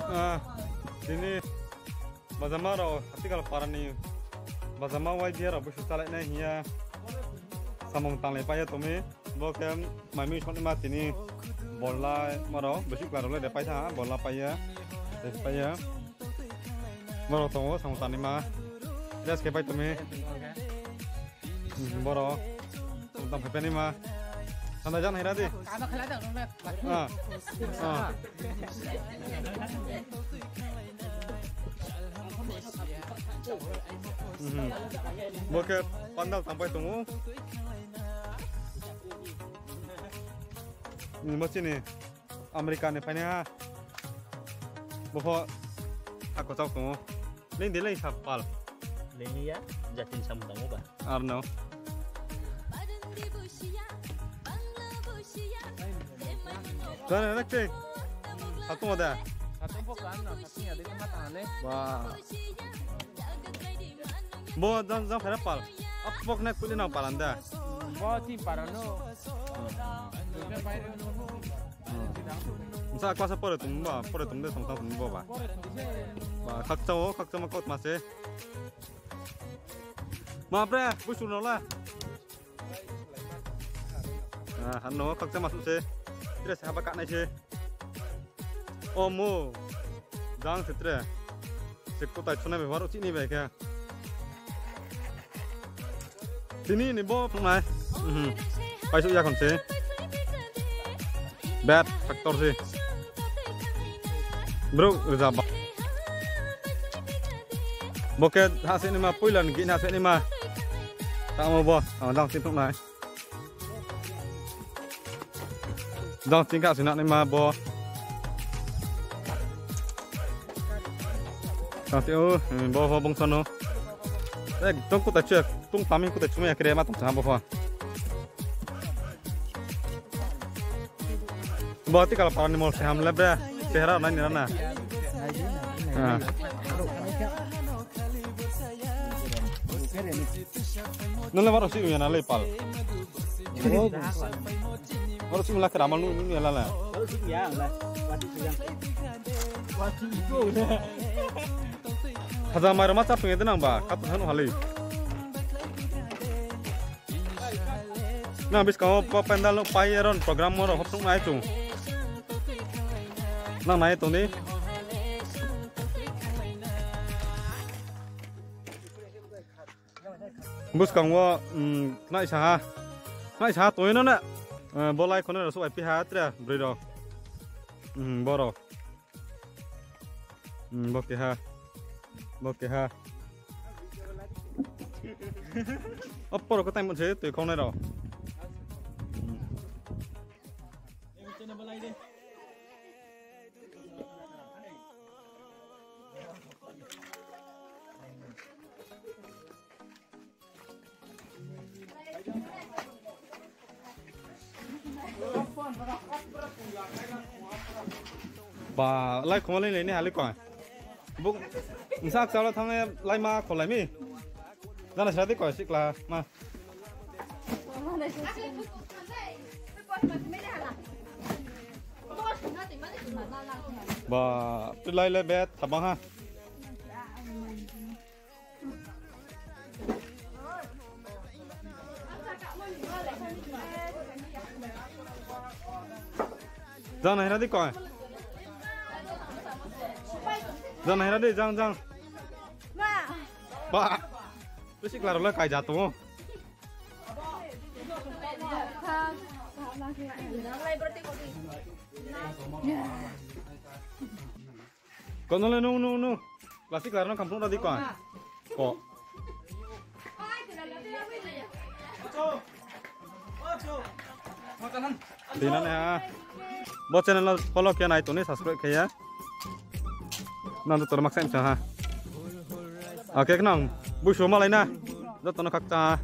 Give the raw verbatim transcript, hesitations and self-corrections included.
Ah, tini bajama rao, Hatikal para ni bajama Y B A rao busu chálai nai hing ye samung tanglai pai ye tong mi. Bo khe mai mui songnaima tini bolla ma rao, bisi kla rao le de pai tha, bolla pai ye, de pai ye. Bo rao tong ou, samung tangnaima. Dress khe pai tong mi. Hmm, bo rao. Tang phai pai naima. Sanda jan haira di. Ah. Ah. Mhm. Bo khe pandal tang pai tong ou. Ni bo chini America ni phainai ha. Bo pho hako chao tong ou. Leing di leing sa pal. Leing ya, jati ni samung tang ou ba. Ar no. Kau na nak ceng. Satu ada. Satu pho kan, satu ni ada kan mata ne. Wah. Bo jang jang phai ra pal. Apok na kuli nang palan da. Bo chini para no. Bsa class pore tong ba, pore tong de tong tang tong bo ba. Ba, khakchang o, khakchang ma kot ma se. Ma bre, busu no la. Ah, hano khakchang ma su se. Dress haba ka nai se. O mo. Jang se tre. Se kutai chunai bai, baro chini bai khe. Tini ni bo phungnai. Mhm. Paisuh ya khon se. Bet factor se. Bro, rza ba. Bo khe ha se ni ma, poila ni gini ha se ni ma. Tamo bo, ang jang chini phungnai. Jang chini kha sina naima bo. Jang chini o, hmm, bo pho bongsa no. Ekdom kutai chu, tung tami kutai chu mai ya kre ma tong sa bo pho. Bo Hatikal para ni mol se ham le bre, sehra nai ni ra na. Ah. Nung le baro si ya na le pal. Baro si la khe ramal nu, nu ya la la. Haja mai roma chap nge de nang ba, kap thang nu hali. Nang buskang wo pa pandal no pai ye ron program wo ro hop nung nai chung. Nang nai tong di. Buskang wo, um, khnai sa ha. Khnai sa ha tong ye no na. Eh, bo lai khone rao suh bai pi ha tre broi rao. Um, bo rao. Hmm, bo keha. Bo keha. Opor khe taimo se tui khongnai rao. Hmm. Ba, lai khoma lai lai ni hali koi. Bung, bsa kchalo thanng ye lai ma kholai mi. Jana sadi koi sikla ma. Ba, tu lai lai bet thabang ha. Jang nai ra di koi. Jang nai ra di, jang, jang. Ba. Bisi klar le kai ja tong ou. Kono le nung, nung, nung. Plastic lar no kham phnuh ra di koi. Ko. Tui nani ha. Bo channel no follow khe nai tong ni subscribe khe ya. Nang joto no maksa msa ha. Oke, nang buisu malai na. Joto no khakchang ha.